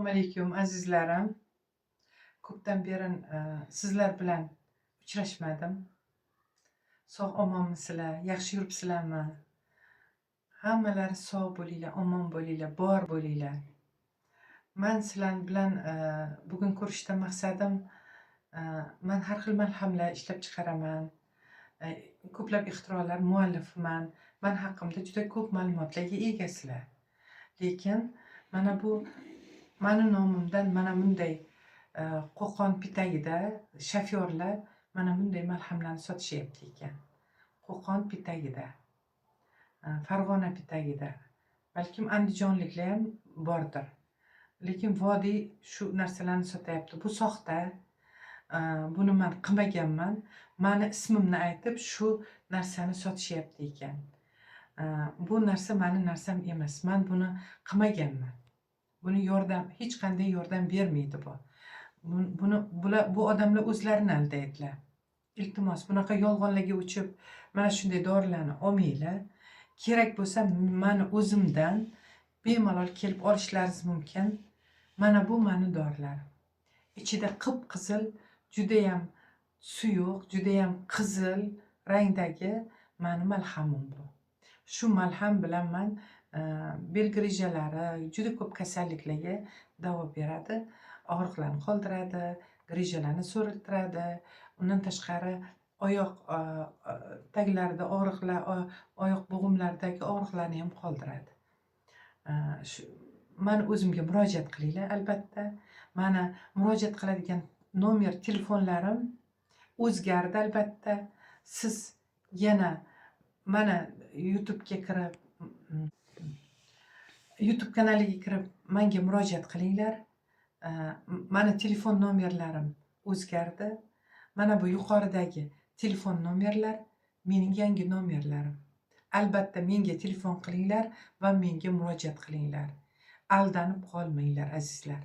Assalomu alaykum, azizlarim. Ko'pdan beri sizlar bilan uchrashmadim. Sog' omonmisizlar? Yaxshi yuribsizlarmi? Hammalari sog' bo'linglar, omon bo'linglar, bor bo'linglar. Man sizlar bilan bugun ko'rishishdan maqsadim, man har xil malhamlar ishlab chiqaraman. Ko'plab ixtirolar muallifiman. Man haqimda juda ko'p ma'lumotlarga egasizlar. Lekin mana bu mani nomimdan mana bunday Qo'qon pitagida shofyorlar mana bunday malhamlarni sotishyapti ekan. Qo'qon pitagida, Farg'ona pitagida, balkim andijonliklar ham bordir. Lekin vodiy shu narsalarni sotyapti. Bu soxta. Buni man qilmaganman. Mani ismimni aytib shu narsani sotishyapti ekan. Bu narsa mani narsam emas. Man buni qilmaganman. Buni yordam, hech qanday yordam bermaydi bu. Buni bular, bu odamlar o'zlarini aldaydilar. Iltimos, bunaqa yolg'onlarga uchib, mana shunday dorilarni olmanglar. Kerak bo'lsa, mani o'zimdan bemalol kelib olishlaringiz mumkin. Mana bu mani dorilarim. Ichida qip-qizil, judayam suyuq, judayam qizil rangdagi mani malhamim bu. Shu malham bilan man bel grijalari, juda ko'p kasalliklarga davo beradi. Og'riqlarni qoldiradi, grijalarni so'riltiradi. Undan tashqari oyoq taglarida og'riqlar, oyoq bo'g'imlaridagi og'riqlarni ham qoldiradi. Shu mani o'zimga murojaat qilinglar albatta. Mani murojaat qiladigan nomer telefonlarim o'zgardi albatta. Siz yana mana YouTube'ga kirib, YouTube kanaliga kirib menga murojaat qilinglar. Mani telefon nomerlarim o'zgardi. Mana bu yuqoridagi telefon nomerlar mening yangi nomerlarim. Albatta menga telefon qilinglar va menga murojaat qilinglar. Aldanib qolmanglar, azizlar.